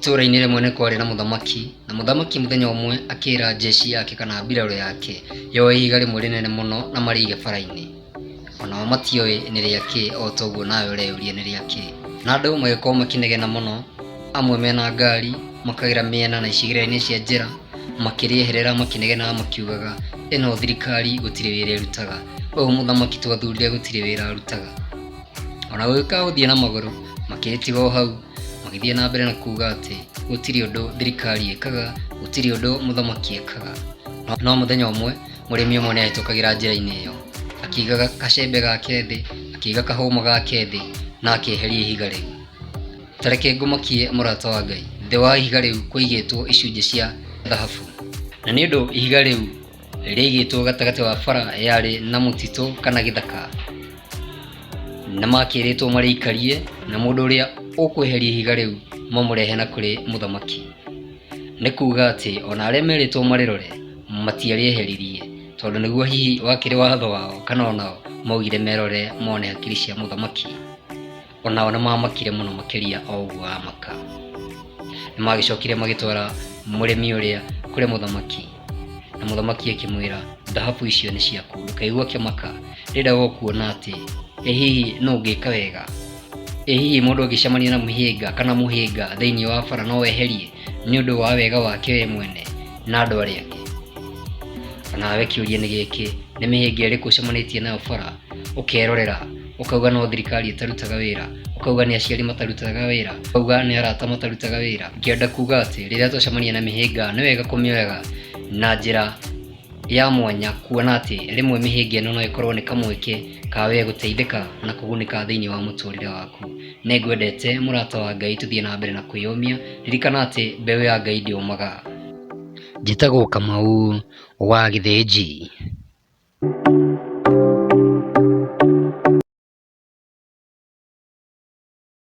Itũũra-inĩ rĩmwe nĩ kwarĩ na mũthamaki, na mũthamaki mũthenya ũmwe akĩra jeshi yake kana mbirarũ yake yoe ihiga rĩmwe rĩnene mũno na marĩige bara-inĩ. Onao matioĩ nĩ rĩa kĩ o ta ũguo nawe ũreyũria nĩ rĩa kĩ. Na andũ magĩkorwo makĩnegena mũno, amwe mena ngari makagera mĩena na icigĩrĩra-inĩ cia njĩra makĩrĩeherera makĩnegenaga makiugaga ĩno thirikari gũtirĩ wĩra ĩrutaga, ũyũ mũthamaki twathurire gũtirĩ wĩra arutaga. Ona gũgĩũka gũthiĩ na magũrũ makĩrĩtiga o hau magĩthiĩ na mbere na kuga atĩ gũtirĩ ũndũ thirikari ĩkaga, gũtirĩ ũndũ mũthamaki ekaga. No mũthenya ũmwe mũrĩmi ũmwe nĩ ahĩtũkagĩra njĩra-inĩ ĩyo, akĩiga gacembe gake thĩ, akĩiga kahũma gake thĩ na akĩeheria ihiga rĩu. Ta reke ngũmakie mũrata wa Ngai, thĩ wa ihiga rĩu kũigĩtwo icunjĩ cia thahabu. Na nĩ ũndũ ihiga rĩu rĩaigĩtwo gatagatĩ wa bara yarĩ na mũtitũ kana gĩthaka, na makĩrĩtwo marĩikarie na mũndũ ũrĩa ũkweheria ihiga rĩu mamũrehe na kũrĩ mũthamaki. Nĩ kuga atĩ ona arĩa merĩtwo marĩrore matiarĩeheririe tondũ nĩguo hihi wakĩrĩ watho wao kana onao maugire merore mone hakiri cia mũthamaki. Onao nĩ mamakire mũno makĩria o ũguo amaka. Nĩ magĩcokire magĩtwara mũrĩmi ũrĩa kũrĩ mũthamaki na mũthamaki akĩmwĩra thahabu icio nĩ ciaku ndũkaigue ũkĩmaka ndĩrenda gũkuona atĩ ĩ hihi nũ ũngĩka wega ĩ hihi mũndũ angĩcemania na mũhĩnga kana mũhĩnga thĩinĩ wa bara no weherie nĩ ũndũ wa wega wake we mwene na andũ arĩa angĩ. Onawe kĩũria nĩ gĩkĩ, nĩ mĩhĩnga ĩrĩkũ ũcemanĩtie nayo bara ũkerorera ũkauga no thirikari ĩtarutaga wĩra, ũkauga nĩ aciari matarutaga wĩra, ũkauga nĩ arata matarutaga wĩra. Ngĩenda kuga atĩ rĩrĩa twacemania na mĩhĩnga nĩ wega kũmĩoyaga na njĩra ya mwanya kuona atĩ rĩmwe mĩhĩnga ĩno no ĩkorwo nĩ kamweke ka we gũteithĩka na kũgunĩka thĩinĩ wa mũtũrĩre waku. Nĩ ngwendete mũrata wa Ngai tũthiĩ na mbere na kwĩyũmia, ririkana atĩ mbeũ ya Ngai ndĩũmaga. Njĩtagwo Kamau wa Gĩthĩnji.